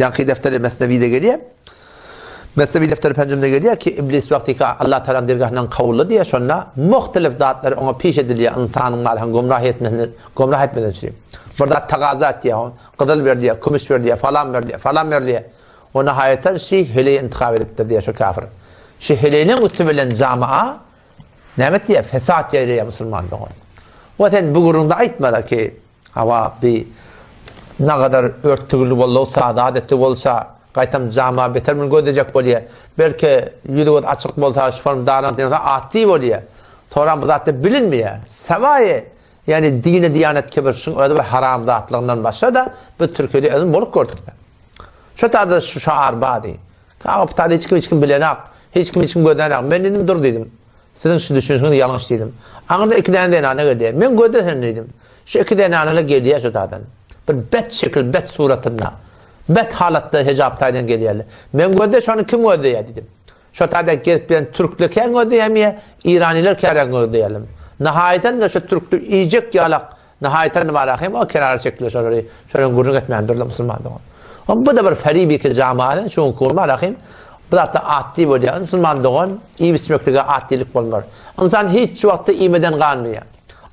Ýaňky defteri Mesnewide gelýär. Mesnewi defteri penjimde gelýär ki, Iblis wagtyka Allah Tagalaň dergahyndan kowuldy diýýär, şonda muhtelif zatlar oňa piş edilýär, ynsanyň malyny gümrah etmesini, gümrah etmeden üçin. Bir zat tagaza etýär, gyzyl ber diýýär, kümüş ber diýýär, falan ber diýýär, falan ber diýýär. O nihaýatdan şi heleý intihap edipdir diýýär şu kafir. Şi heleýniň üsti bilen jamaa näme etýär? Fesat ýaýraýar musulman dogan. We sen bu gürrüňde aýtmada ki, Hawa, bi nagadar örtügli boldugyça, zat etdi bolsa, gaýtam jama beter muny gözlejek bolýa. Belki, ýüzi-gözi açyk bolsa, şu form daran bolsa, atdy bolýa. Soram bu zatlar bilinmeýä. Sawaýy, ýagny dine diýanet kibir, şuň özi bir haram zatlygyndan başga-da, biz Türkiýede özümiz bolup gördük-de. Şo taýda şu şaar bardy. Ka, bu taýda hiç kim hiç kim bilenak, hiç kim hiç kim gözlänak. Men diýdim, dur diýdim. Siziň şu düşünişiňiz ýalňyş diýdim. Aňyrda iki däne zenana gelýär. Men gözde sen diýdim. Şu iki zenanalar gelýär şu taýdan. Bir bet şekil, bet suratynda. Bet halatda hijap taýdan gelýärler. Men gözde şony kim gözleýär diýdim. Şu taýda gelip bilen türkler kän gözleýärmi, iraniler kän gözleýärler. Nahaýatan da şu türkler iýjek ýalak Nahaýatan bar ahim o kenara çekdiler şolary. Şolaryň gürrüň etmän durlar musulman dogan. O bu da bir feribiki jamaat şu gün bar ahim. Bu zatda atdy bolýar. Musulman dogan iýip içmeklige atdylyk bolmar. Ynsan hiç wagtda iýmeden ganmaýar.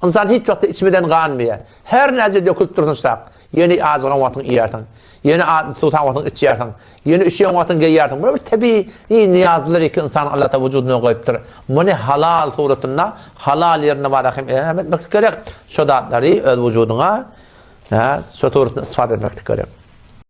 Ynsan hiç wagtda içmeden ganmaýar. Her näce dökülip dursun şak. Ýene ajygan wagtyň iýersiň. Ýene suwsan wagtyň içýärsiň. Ýene üşüýän wagtyň geýýärsiň. Bu bir tebigy nyýazlar iki ynsan Allah Taala wujudyna goýupdyr. Muny halal suratynda, halal ýerinde bar hem etmek gerek. Şo zatlary öz wujudyňa, şo suratynda ispat etmek gerek.